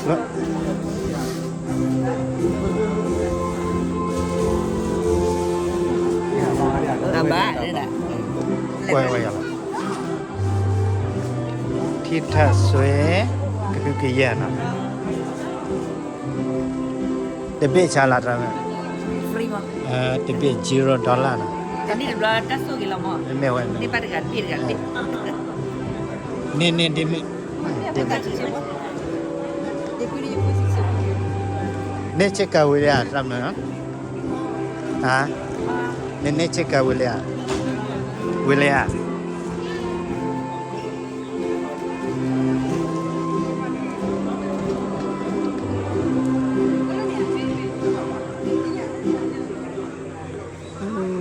လၢ အဘၣ်ဒၣ် ကွဲဝဲယၤလီၤ. ထံထၣ်စွဲ ကဟုကယာ်နီၤ, တဘ့ၣ်ဆါလၢတၢ်မ့ၢ်, တဘ့ၣ် zero dollar နီၤ, မ့ၢ်ဝဲ န့ၣ်န့ၣ်ဒ်မ့ၢ် န့ၢ်ဆ့ကၤဝံၤလံဧါ တၢ်မနုၤ, န့ၢ်ဆ့ကၤဝံၤလံဧါ, ဝံၤလံဧါ.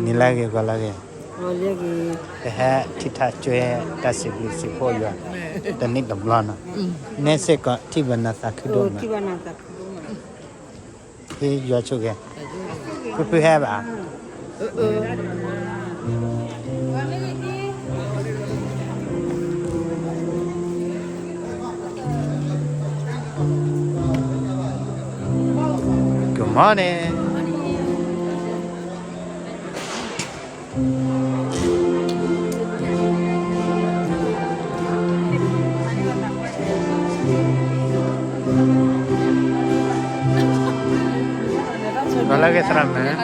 နံၤလၢဂ့ၤ ဂီၤလၢဂ့ၤ, ပဟဲထံထၣ်စွဲ တၢ်စံးဘျုးစံးဖှိၣ်ယွၤ တနံၣ်တဘျီနီၤ, နဲစ့ၢ်ကီးထံၣ်ဘၣ်နၤသးခုဒိၣ်မး, ဟ့ၣ်ယွၤဆိၣ်ဂ့ၤ, ဖုဖုဟဲဘၣ်. Good morning. ပှၤလၢက့ၤသရၣ်မုၣ်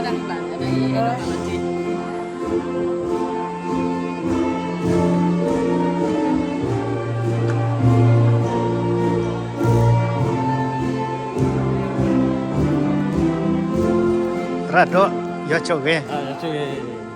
သရၣ်ဒိၣ် ယွၤဆိၣ်ဂ့ၤ.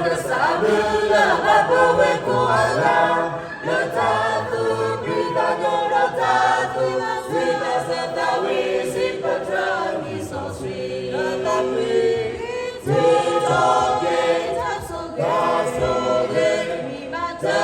ကစၢ်မုၢ်လၢ်ဘၣ်ပဝဲကိးဂၤ, လၢတၢ်သူၣ်ဖှံသးညီဒီးတၢ်သူၣ်ဆူၣ်သးဆၢသးဝံၣ် စံးပတြၢၤမံၤစီဆှံလၢသးပှၢ်, ထုးထီၣ်က့ၤတၢ်ဆိၣ်ဂ့ၤ, တၢ်ဆိၣ်ဂ့ၤ, မ့ၢ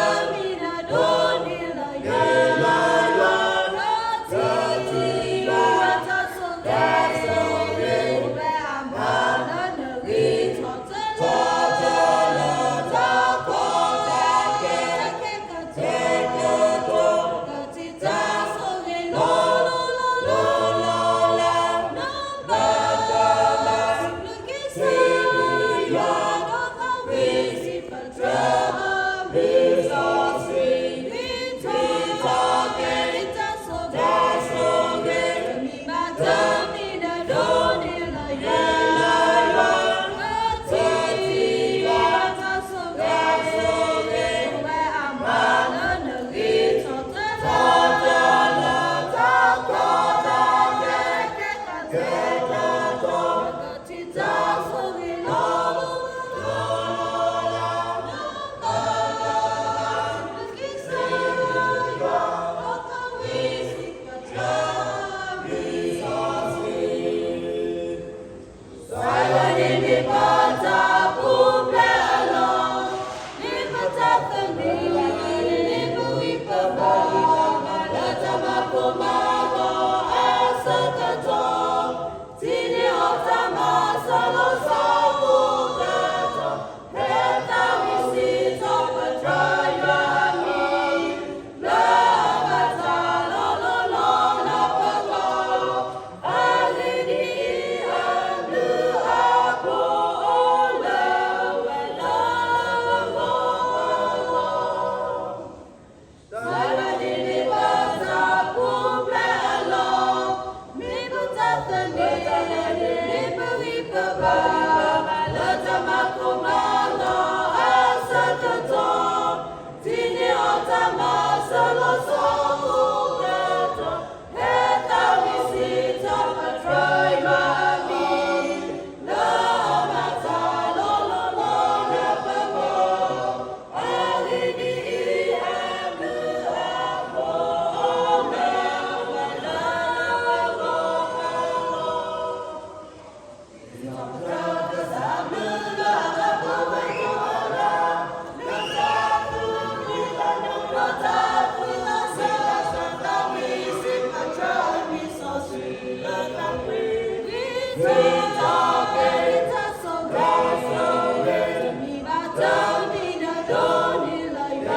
်ဘၣ်တၢ်မံဒီးဒိးန့ၢ်လၢ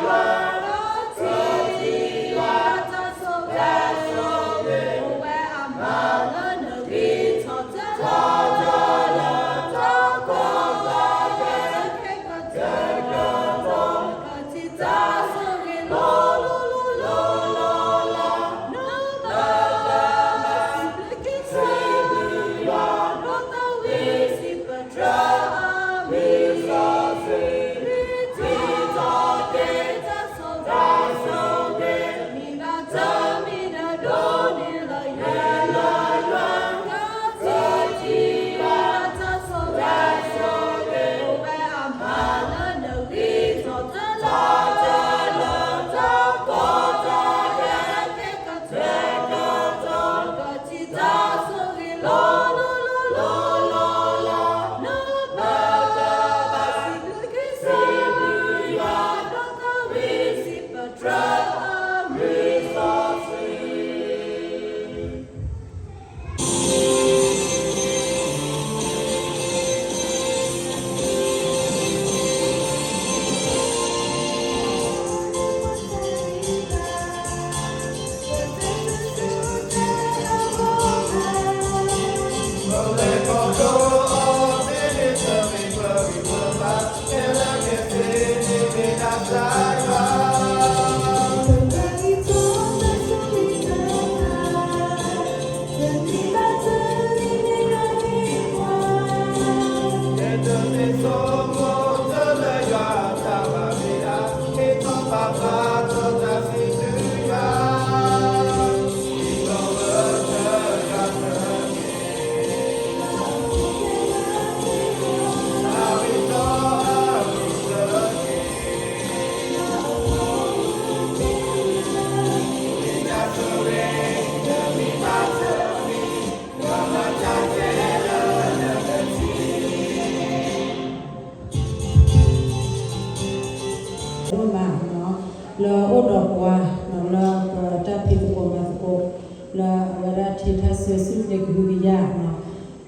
ယွၤ, တၢ်ဆိၣ်ဂ့ၤ, တၢ်ဆိၣ်ဂ့ၤ, အိၣ်ဝဲအမၤလၢနဂံၢ်ထီၣ် ဒိၣ်မး လၢအိၣ်ဒီးပှၤ လၢပတၢ်ဖံးသကိးမၤသကိး လၢအဝဲဒၣ်ထံထၣ်ဆၢဆူၣ်ချ့ကဟုကယာ်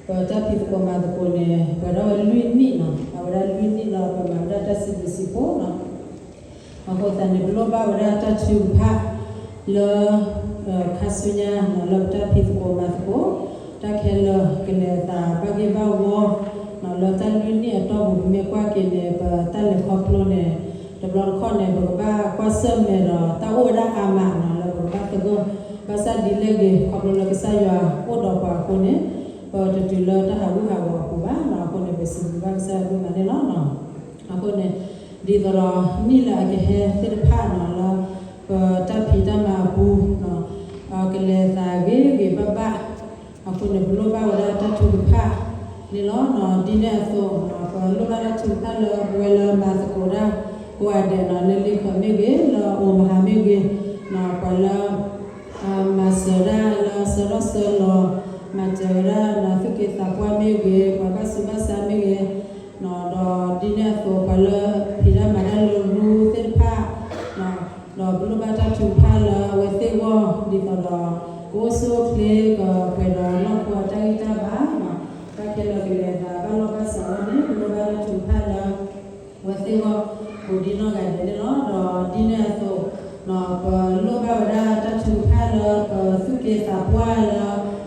ပတၢ်ဖံးသကိးမၤသကိးန့ၣ် ပှဲၤထီၣ်ဝဲလွံၢ်နံၣ်နီၤ, အဝဲဒၣ်လွံၢ်နံၣ်လၢပမၤဝဲဒၣ်တၢ်စံးဘျုးစံးဖှိၣ်နီၤ. အဃိသတးန့ၣ် ပလိၣ်ဘၣ်ဝဲဒၣ်တၢ်ထုကဖၣ်လၢ ခါဆူညါနီၤ လၢပတၢ်ဖံးသကိးမၤသကိး တၢ်ခဲလၢာ်ကလဲၤအသးဘၣ်ဂ့ၢ်ဘၣ်ဝီနီၤ, လၢတၢ်လွံၢ်နံၣ်အတီၢ်ပူၤ ပမ့ၢ်ကွၢ်က့ၤန့ၣ် ပတၢ်လဲၤခီဖျိန့ၣ် တဘျီတခီၣ်န့ၣ် ပကဘၣ်ကွၢ်ဆၢၣ်မဲာ်ဒီး တၢ်အိၣ်ဝဲဒၣ်အါမးနီၤ လၢပကဘၣ်သဂၢၢ် ဘၣ်ဆၣ်ဒ်လဲၣ်ဂ့ၤ ခီဖျိလၢကစၢ်ယွၤအိၣ်ဒီးပှၤအဃိန့ၣ် ပတတုၤလၢတၢ်ဟးဂူာ်ဟးဂီၤအပူၤဘၣ်နီၤ. အဃိန့ၣ် ပစံးဘျုးဘၣ်ကစၢ်ယွၤဒိၣ်မးန့ၣ်လီၤ. အဃိန့ၣ် ဒ်သိးဒီးနံၣ်လၢအကဟဲသ့ၣ်တဖၣ်နီၤ လၢပတၢ်ဖံးတၢ်မၤအပူၤနီၤ ကလဲၤအသးဂ့ၤဂ့ၤဘၣ်ဘၣ် အဃိန့ၣ် ပလိၣ်ဘၣ်ဝဲဒၣ်တၢ်ထုကဖၣ်န့ၣ်လီၤ. ဒ်န့ၣ်အသိး ပလိၣ်ဘၣ်တၢ်ထုကဖၣ်လၢပဝဲလၢမၤသကိးတၢ်ကိးဂၤဒဲးနီၤ လၢလ့ခၢးမ့ၢ်ဂ့ၤ လၢအိၣ်မဟါမ့ၢ်ဂ့ၤနီၤ ပှၤလၢ မၤစၢၤဒၣ်လၢဆၢထီၣ်ဆၢလီၤ မၤစၢၤဝဲဒၣ်နီၤ သူၣ်က့သးပှၢ်မ့ၢ်ဂ့ၤ ပှၤဘၣ်ဆူးဘၣ်ဆါမ့ၢ်ဂ့ၤနီၤ ဒီးဒ်န့ၣ်အသိး ပှၤလၢဖံးတၢ်မၤတၢ်လၢရူသ့ၣ်တဖၣ်နီၤ ဒီးပလိၣ်ဘၣ်တၢ်ထုကဖၣ်လၢအဝဲသ့ၣ်အဂီၢ် ဒ်သိးဒီး ကအိၣ်ဆူၣ်အိၣ်ချ့ ကပှဲၤဒီးနီၢ်ခိအတၢ်ဂံၢ်တၢ်ဘါနီၤ တၢ်ခဲလၢာ်ကလဲၤအသးဘၣ်လိာ်ဘၣ်စးအဂီၢ်န့ၣ် ပလိၣ်ဘၣ်တၢ်ထုကဖၣ်လၢ အဝဲသ့ၣ်အဂီၢ် ကိးဒံနီၢ်ဂၤဒဲးန့ၣ်လီၤ. ဒီးဒ်န့ၣ်အသိး ပလိၣ်ဘၣ်ဝဲဒၣ်တၢ်ထုကဖၣ်လၢပသူၣ်က့သးပှၢ်လၢ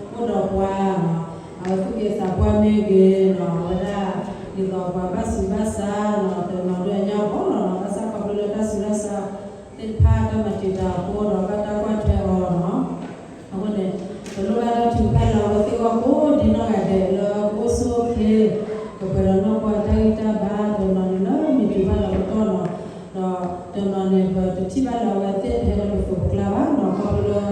အိၣ်ဒီးပှၤ အဝဲသူၣ်က့သးပှၢ်မ့ၢ်ဂ့ၤနီၤ အဝဲဒၣ် ဒ်သိးပှၤဘၣ်ဆူးဘၣ်ဆါနီၤ တနီၤဒုးအညါအဂီၢ်လီၤနီၤ ဘၣ်ဆၣ်ခီဖျိလၢတၢ်ဆူးတၢ်ဆါသ့ၣ်တဖၣ် တၢ်မၤတံာ်တာ်အဃိဒီးဘၣ်တၢ်ကွၢ်ထွဲအီၤနီၤ အဃိန့ၣ် ပလိၣ်ဘၣ်တၢ်ထုကဖၣ်လၢအဝဲသ့ၣ်အဂီၢ်ကိးဒံနီၢ်ဂၤဒဲးလၢကအိၣ်ဆူၣ်အိၣ်ချ့ ကပှဲၤဒီးနီၢ်ခိအတၢ်ဂံၢ်တၢ်ဘါ တနီၤန့ၣ်လၢမံၤတူၤဘၣ်လီၤကတီၢ်နီၤ ဒီးတနီၤန့ၣ် ပတထံၣ်ဘၣ်လၢအဝဲသ့ၣ်တဟဲလၢပသိးပကျါဘၣ်နီၤ ခီဖျိလၢ အဝဲဒၣ်တၢ်ဆူးတၢ်ဆါမၤတံာ်တာ်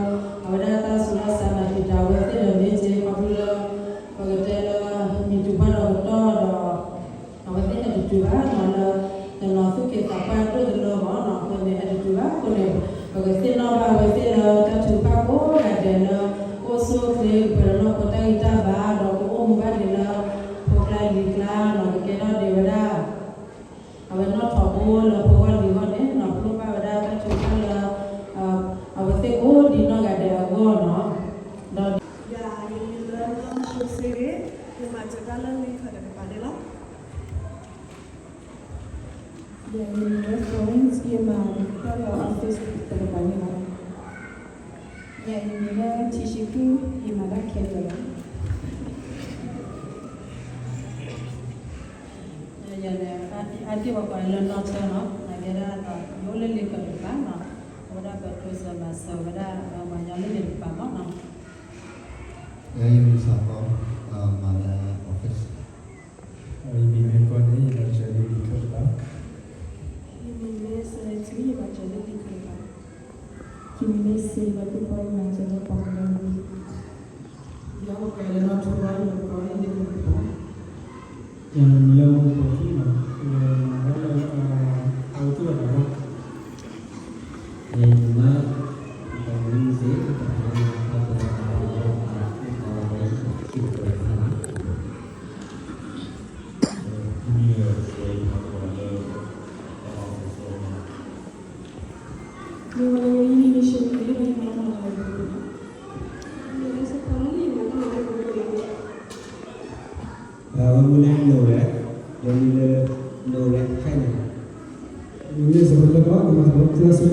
အဝဲသ့ၣ်ဒီးမ့ၢ်က့ ခီဖျိလၢ ပကတဲလၢမံၤတူၤဘၣ်လီၤကတီၢ်ဒီး အဝဲသ့ၣ်ဟဲတတုၤဘၣ်နီၤ လၢတနီၤသူၣ်က့သးပှၢ်ဒိၣ်တလၢမးနီၤ အဃိန့ၣ် ဟဲတတုၤဘၣ်အဃိန့ၣ် ပကသ့ၣ်နီၣ်ဘၣ်အဝဲသ့ၣ်လၢတၢ်ထုကဖၣ်ကိးဂၤဒဲးလၢ ကအိၣ်ဆူၣ်အိၣ်ချ့ ကပှဲၤဒီးနီၢ်ခိတၢ်ဂံၢ်တၢ်ဘါ ဒီးကအိၣ်မူဘၣ်ဒံးလၢ ဖိကျါလံၤကျါနီၤ ကကဲထီၣ်ဒံးဝဲဒၣ် အဝဲနီၣ်ထိးဖိလၢဖိဂီၢ်လံၤဂီၢ်န့ၣ်နီၤ ပလိၣ်ဘၣ်ဝဲဒၣ်တၢ်ထုကဖၣ်လၢ အဝဲသ့ၣ်ကိးဒံနီၢ်ဂၤဒဲးအဂီၢ်နီၤ ဒီး ယၤ ယမံၤလၢနီၢ်ဆိစ့ဂ့ၤ ယမၤစၢၤတၢ်လၢလ့ခၢးတကပၤန့ၣ်လီၤ. ယၤ ယမံၤလၢ Florence ယမၤတၢ်လၢ office တကပၤန့ၣ်လီၤ. ယၤ ယမံၤလၢ ထံဆံဃု ယမၤတၢ်ခဲလၢာ်လီၤ. ယၤန့ၣ် အါတံၢ်ပှၤကိးလၢနီၢ်ဆၢနီၤ နာ်က့ဒၣ်ဒီး ယအိၣ်လၢလ့ခၢးတကပၤနီၤ အဝဲဒၣ်ပတိစၢၤမၤစၢၤဝဲဒၣ် ပှၤကညီလၢလ့တကပၤမးနီၤ ယၤ ယမံၤစးသီ မၤလၢ office ယမံၤမ့ၢ်ကီန့ၣ် ယမၤစၢၤလၢလ့ခၢးတကပၤ ယမံၤမ့ၢ်စဲးထူ ယမၤစၢၤလၢလ့ခၢးတကပၤ ယမံၤမ့ၢ်စ့းဝဲသ့ၣ်ဖီ ယမၤစၢၤလၢပှၤကညီလၢ ယၤ အိၣ်ကဲလၢနီၢ်ထူဝါ ယမၤကီလၢလ့ခၢးတကပၤ ယမံၤလၢ မူကီထူနီၤ ယမၤတၢ်လၢ အဝဲသ့ၣ်အတၢ်ဂီၢ် ယမံၤလၢ ပှၤမံၤစ့း ပှၤမံၤစ့း ပှၤမံၤစ့း အဝဲမူလၢနိၣ်ဝဲ, ယမံၤလၢ နိၣ်ဝဲ ခဲန့ၣ်, မံၤစၢၤလၢကီၢ် ကမၤသကိးကျၢၤစ့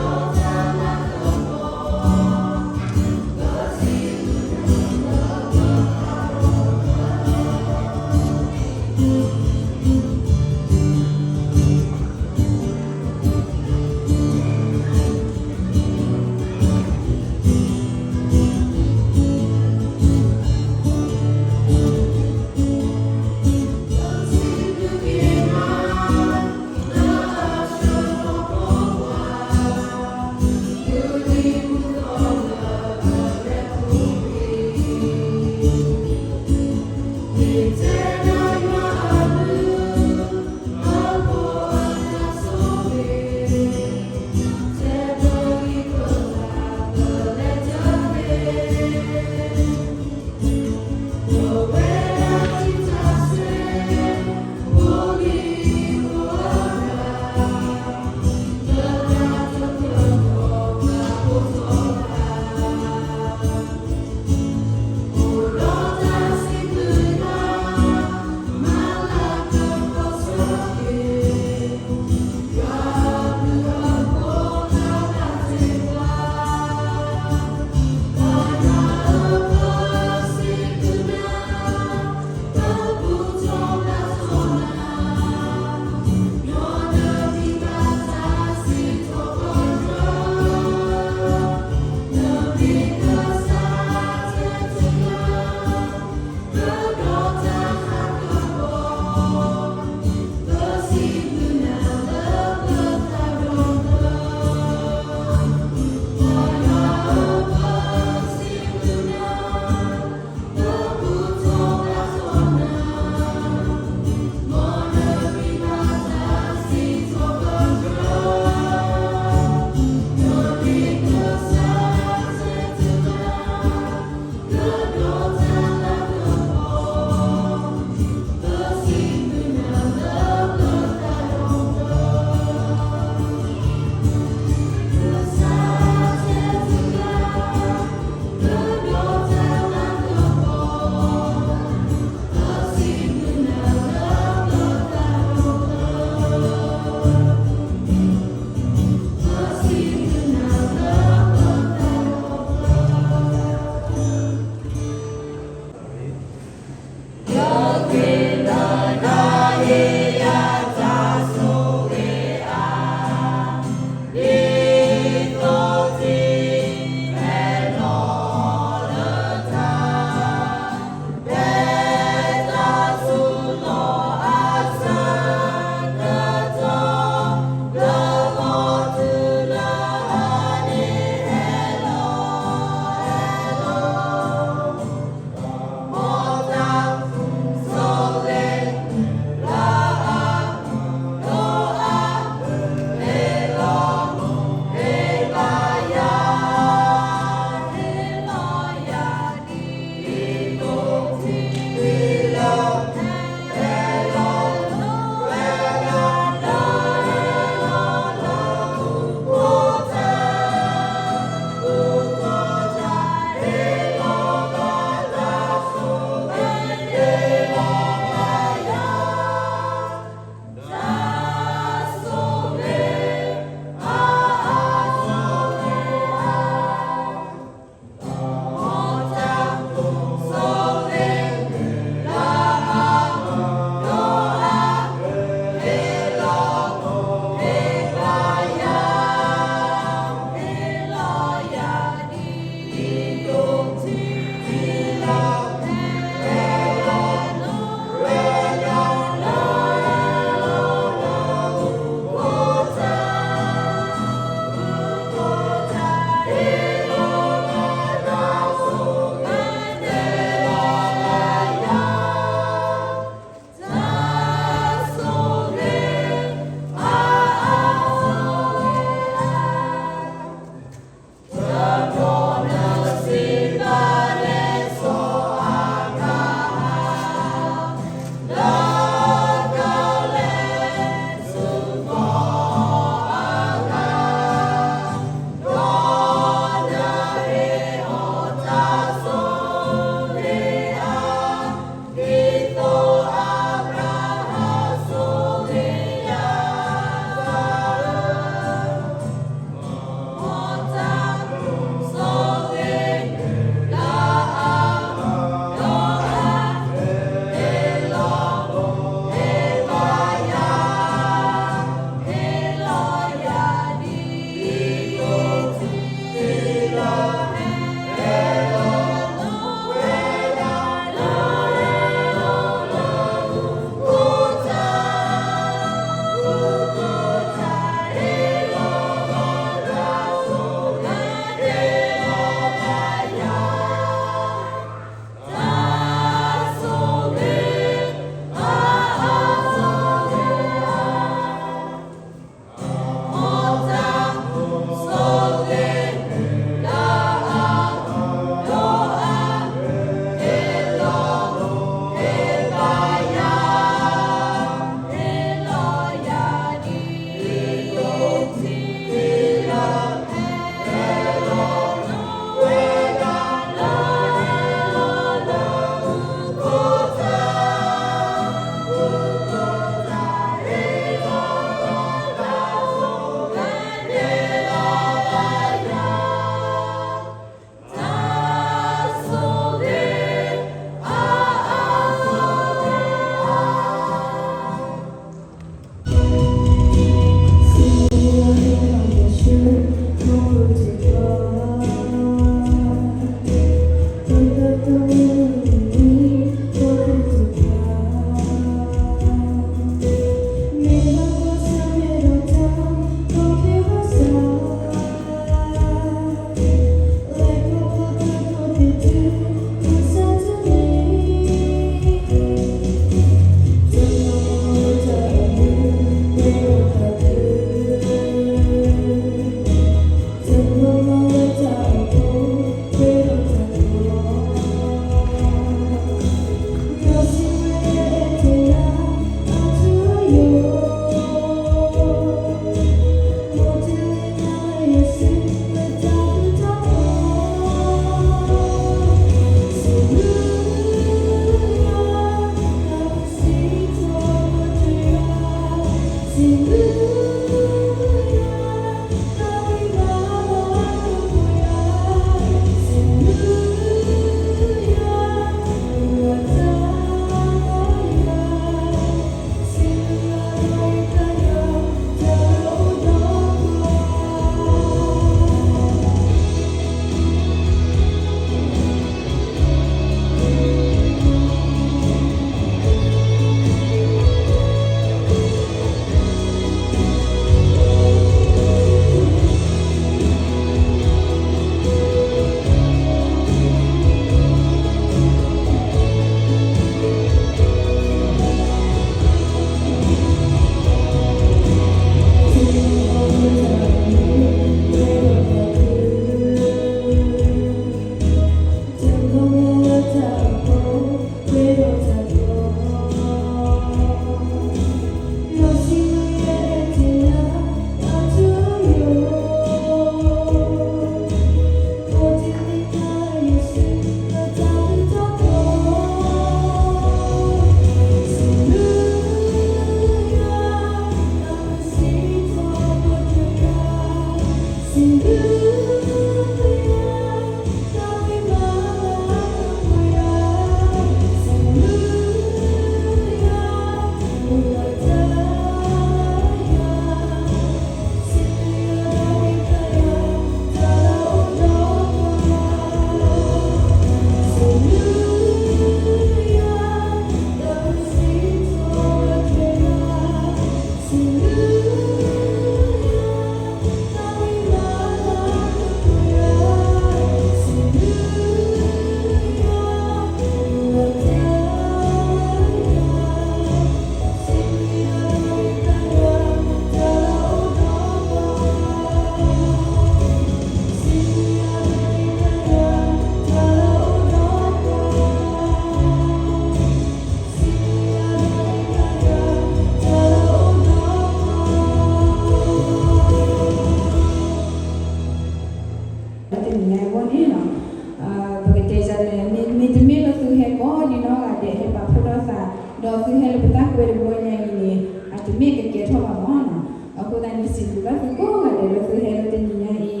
ပစံးဘျုးဘၣ်သုကိးဂၤဒဲးလၢသုဟဲလၢတနံၤညါအံၤအဃိန့ၣ်လီၤ.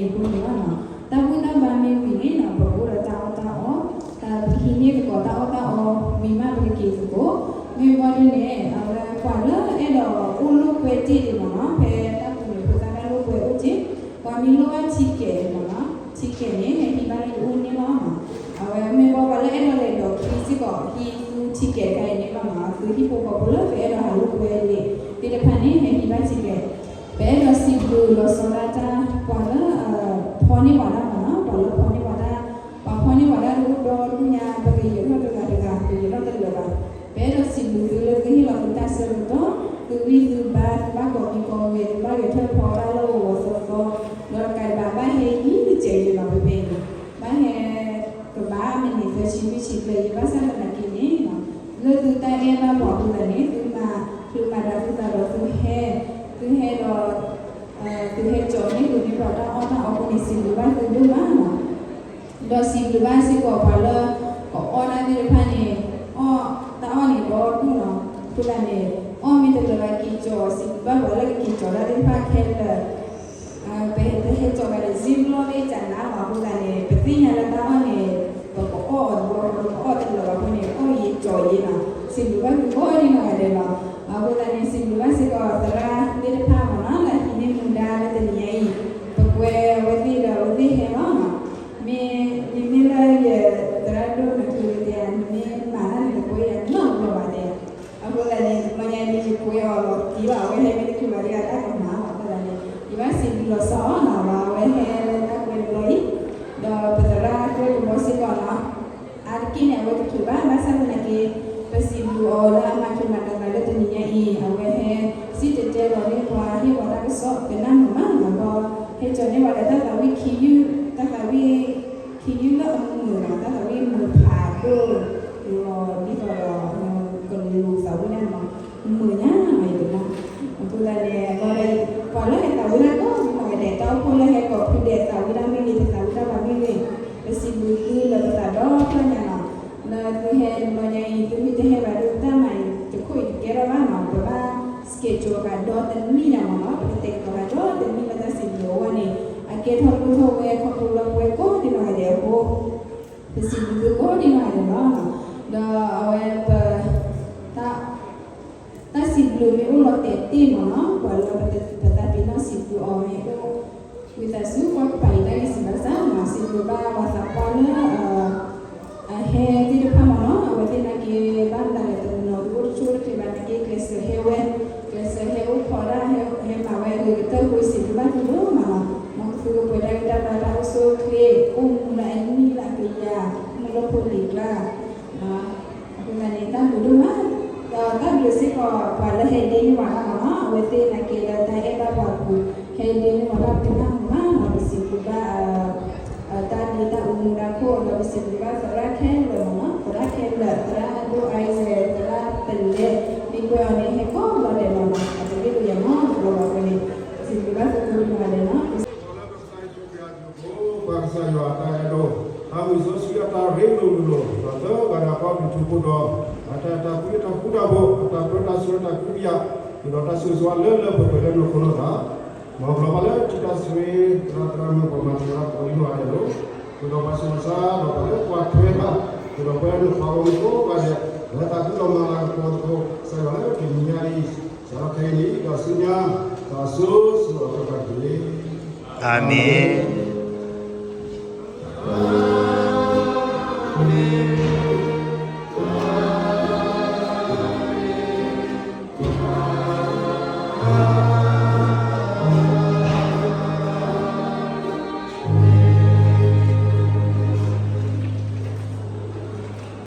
တၢ်ဘူၣ်တၢ်ဘါမ့ၢ်ဝံၤန့ၣ်နီၤ ပကအိၣ်ဒီးတၢ်အီၣ်တၢ်အီ, တၢ်ပကဟံးန့ၢ်သကိးတၢ်အီၣ်တၢ်အီ ဝံၤမးပကက့ၤသကိး, မ့ၢ်ဘၣ်ဒ်န့ၣ် အဝဲပှၤလၢအဲၣ်ဒိးအိၣ်လိာ်ကွဲတ့ၢ်ဒံးမ့ၢ်နီၤ ဖဲတၢ်ပူၤန့ၣ်ဖိသၣ်ဘၣ်လိာ်ကွဲအိၣ်က့ၤ, ပှၤမ့ၢ်လိၣ်ဘၣ် ticket မ့ၢ်နီၤ ticket န့ၣ် ဟဲဟံးဘၣ်လၢယအိၣ်န့ၣ်လီၤ. အဝဲမ့ၢ်ဘၣ်ပှၤလၢအဲၣ်ဒိးလဲၤဒိးခံစ့ၢ်ကီး ဟံးသု ticket တခါအံၤန့ၣ်လီၤနီၤ သုဟံၣ်ဖိဃီဖိလၢသုအဲၣ်ဒိးဟးလိာ်ကွဲသ့ၣ်တဖၣ်န့ၣ် ဟဲဟံးဘၣ် ticket ပအဲၣ်ဒိးစံးဘျုးလီၤဆီဒၣ်တၢ် ပှၤလၢ ဖီန့ၢ်ပှၤတၢ်မ့ၢ်နီၤ ပှၤလၢဖီန့ၢ်ပှၤတၢ်, ပှၤဖီန့ၢ်ပှၤတၢ်တအိၣ်ဒီဒူၣ်ညါ ပကယဲၤထီၣ်တဂၤတဂၤ ပယဲၤထီၣ်တလၢာ်ဘၣ်. ပအဲၣ်ဒိးစံးဘျုးသုလၢသုဟ့ၣ်လီၤသုတၢ်ဆၢကတီၢ်, သုဂံၢ်သုဘါ သုဘၣ်ကိးမံၤကိးဂၤ သုဘၣ်ဂဲၤထၢၣ်ဖီဝဲဒၣ်လၢဂီၤဂီၤသီသီ, ဒီးတကးဒံးဘၣ် ဘၣ်ဟဲယံာ်တစဲးယံာ်လီၤ ဖဲဖဲအံၤန့ၣ် ဘၣ်ဟဲ ကဘၣ်မံးနံးသၢဆံလွံၢ်ဆံကျဲယံာ် ဘၣ်ဆၣ်သနာ်က့န့ၣ် လၢသုတၢ်အဲၣ်ဘၣ်ပှၤအဃိသတးန့ၣ် သုမၤချုးမၤဒါသုသးဒီးသုဟဲ, သုဟဲဒီး သုဟဲကၠီၤန့ၢ်ဃုာ်န့ၢ်ပှၤတၢ်အီၣ်တၢ်အီအဃိန့ၣ် စံးဘျုးဘၣ်သုဒိၣ်မးလီၤ. ဒီးစံးဘျုးဘၣ်စ့ၢ်ကီးပှၤလၢ ကအီၣ်တၢ်သ့ၣ်တဖၣ်န့ၣ် အီၣ် တၢ်အီၣ်န့ၣ်ဒီဒူၣ်နီၤ အဃိသတးန့ၣ် အီၣ်မ့ၢ်တလၢာ်ဘၣ်က့ၤကၠီၤ စံးဘျုးဘၣ်ပှၤလၢကက့ၤကၠီၤတၢ်သ့ၣ်တဖၣ်ခဲလၢာ် ပဟဲကၠီၤဘၣ်ဒီး Ziploc သ့ၣ်ကနါလီၤ အဃိသတးန့ၣ် ပသ့ၣ်ညါလၢတၢ်အီၣ်န့ၣ် ပကအီၣ်အီၤတဘျီ ပကအီၣ်တလၢာ်ဘၣ်အဃိန့ၣ် အီၣ်ယံာ်ကၠီၤယံာ်နီၤ စံးဘျုးဘၣ်သုကိးဒံးနီၢ်ဂၤဒဲးလီၤ. အဃိသတးန့ၣ် စံးဘျုးဘၣ်စ့ၢ်ကီးသရၣ်သ့ၣ်တဖၣ်မ့ၢ်နီၤ လၢအဟံးန့ၢ်မူဒါလၢတနံၤညါအံၤ ပကွဲအဝဲသ့ၣ်ဒီးအဝဲသ့ၣ်ဟဲလီၤနီၤ မ့မ့ၢ်လၢယသရၣ်ဒိၣ်နချုးတဲ နမ့ၢ်မၤတၢ်န့ၣ် နကွဲယၤနီတဘျီဘၣ်တဲ အဃိသတးန့ၣ် တဘျီညါအံၤ ယကွဲအီၤလီၤတံၢ်ဘၣ် အဝဲဟဲမ့ၢ်တချုးဘၣ်ဒီးတၢ်ကမၤလီၤ အဃိသတးန့ၣ် ယဘၣ်စံးဘျုးလီၤဆီနီၤ အဝဲဟဲလၢတၢ်ကွဲတဘျီအံၤ ဒီးပသရၣ်ကွဲကဘီစ့ၢ်ကီးနီၤ အါတက့ၢ်န့ၣ် အဝဲတချုးဘၣ် ဘၣ်ဆၣ်သနာ်က့ ပစံးဘျုးအီၤလၢအမၤချုးမၤဒါသးလၢတနံၤညါအံၤ အဝဲဟဲစံၣ်တဲၤတဲလီၤန့ၢ်ပှၤ ဟ့ၣ်ပှၤတၢ်ကစီၣ် ကနၣ်မုာ်မးနီၤ ဒီးဟဲကၠီၤန့ၢ်ပှၤဒီးတၢ်သးဝံၣ်ခံယုၢ် တၢ်သးဝံၣ်ခံယုၢ်လၢအမုာ်နီၤ တၢ်သးဝံၣ်မုာ်ဖးဒိၣ်လီၤ ဒ်သိးဒီး ကလူးသးဝံၣ်ဒၣ်နီၤ မုာ်ညါနီၤ ယကနၣ် အဃိသတးန့ၣ် ပှၤလၢဟဲသးဝံၣ်တၢ်ကိးဂၤဒဲး တၢ်အိၣ်ဖှိၣ်လၢဟဲကိးဖုဒဲးသးဝံၣ်တၢ်မ့ၢ်ဂ့ၤ တသးဝံၣ်တၢ်ဘၣ်မ့ၢ်ဂ့ၤ ပစံးဘျုးသုလၢပသးဒီဖျၢၣ်ညါနီၤ လၢသုဟဲတဘျီညါအံၤ သုမ့ၢ်တဟဲဘၣ်ဒီး တၢ်မၤအံၤတခိၣ်အံၤတကဲထီၣ်ဘၣ်နီၤ ပဘၣ် schedule ဃာ်ဒီတနံၣ်ညါမ့ၢ်နီၤ ပကတဲာ်ကတီၤဃာ်ဒီတနံၣ်လၢတၢ်စံးဘျုးအဂီၢ်န့ၣ် အကဲထီၣ်လိၣ်ထီၣ်ဝဲခီဖျိလၢပဝဲကိးဂၤဒဲးအဃိ ပစံးဘျုးသုကိးဂၤဒဲးလီၤ. ဒီးအဝဲပ တၢ်စံးဘျုးမ့ၢ်အိၣ်လီၤတဲာ်တ့ၢ်မ့ၢ်နီၤ ပှၤလၢပသးပ့ၤနီၣ်စံးဘျုးအီၤမ့ၢ်အိၣ် ဝံသးစူၤ ကွၢ်ကပၤအံၤတၢ်ဂ့ၢ်စံးဘၣ်ဆၣ်နီၤ စံးဘျုးဘၣ်ပှၤသးပှၢ်လၢ အဟဲသ့ၣ်တဖၣ်မ့ၢ်နီၤ အဝဲသ့ၣ်နာ်က့ ဘၣ်မနုၤလဲၣ် တနီၤနီၤ အိၣ်တဆိၣ်တချ့ဘၣ်နာ်က့ ကျဲးစၢးဟဲဝဲ ကျဲးစၢးဟဲအိၣ်ခိးဒၣ် ဟဲမၤဝဲအဂ့ၤကတၢၢ်အဃိ စံးဘျုးဘၣ်သုဒိၣ်မးနီၤ မ်သုကပှဲၤတၢ်ဂံၢ်တၢ်ဘါတၢ်အိၣ်ဆူၣ်အိၣ်ချ့ အိၣ်မူလၢအနံၣ်လၢအကယၤ မူလၢဖိလံၤကျါ အဃိသတးန့ၣ် တၢ်ဘျုးဒိၣ်မး ဒီးတၢ်ဘျုးစ့ၢ်ကီး ပှၤလၢဟဲဒ့န့ၢ်ဝဲဒၣ်မ့ၢ်နီၤ အဝဲသ့ၣ်နာ်က့လၢတၢ်အဲၣ်ဘၣ်ပှၤအပူၤ ဟဲဒ့န့ၢ်ဝဲဒၣ်ပှၤနၢ်ဟူမးနီၤ ပစံးဘျုးဘၣ် တၢ်ဒ့တၢ်အူမူဒါခိၣ် ဒီးပစံးဘျုးဘၣ်သရၣ်ခဲလၢာ်မ့ၢ်နီၤ သရၣ်ခဲလၢာ် သရၣ်အဒိၣ် Isaac သရၣ်ပလဲ မ့ၢ်ကွဲးအီၤန့ၣ် ဟဲကိးဘျီဒဲးမ့ၢ်နီၤ အတရ့ၣ်ဒိၣ်ယၤနီတဘျီဘၣ်အဃိန့ၣ် ပစံးဘျုးဘၣ်သုကိးဒံးနီၢ်ဂၤဒဲးနီၤ ပကစၢ်ယွၤအတၢ်အဲၣ်ဒိၣ်, တၢ်မုၢ်စီဆှံအတၢ်ရ့လိာ်မုာ်လိာ်, ဒီးသၢဂၤဒီးပှၤဘျုးထူဖိဒီး, အတၢ်အဲၣ်တၢ်ကွံအတၢ်ဃူတၢ်ဖိး, အတၢ်ပၢတၢ်ဆှၢတၢ်ခွဲးတၢ်ယာ်, ဃုာ်ဒီးတၢ်ဆိၣ်ဂ့ၤဆိၣ်ဝါလၢလၢပှဲၤပှဲၤလၢနဖိနီၢ်သး, မ်ပှၤလၢထံၣ်တၢ်ဆိၣ်ဂ့ၤ သရၣ်သရၣ်မုၣ်ပှၤမၤတၢ်သရၣ်ကိးဒံနီၢ်ဂၤဒဲးလီၤ. ဃုာ်ဒီးပှၤဆူးပှၤဆါ ဒီးပှၤလၢပှၤထွဲတၢ်, ဃုာ်ဒီးပှၤလၢနပှၤဂီၢ်မုၢ်ကိးဂၤဒဲး, လၢတၢ်သူၣ်လီၤမၤလၤကပီၤသကိး, ကစၢ်ယွၤလၢတနံၤညါအံၤ, စးထီၣ်ခဲအံၤန့ၣ် ဒီးဆူညါ တၢ်စိၤစိၤအဃိတက့ၢ်. အၤမ့ၣ်.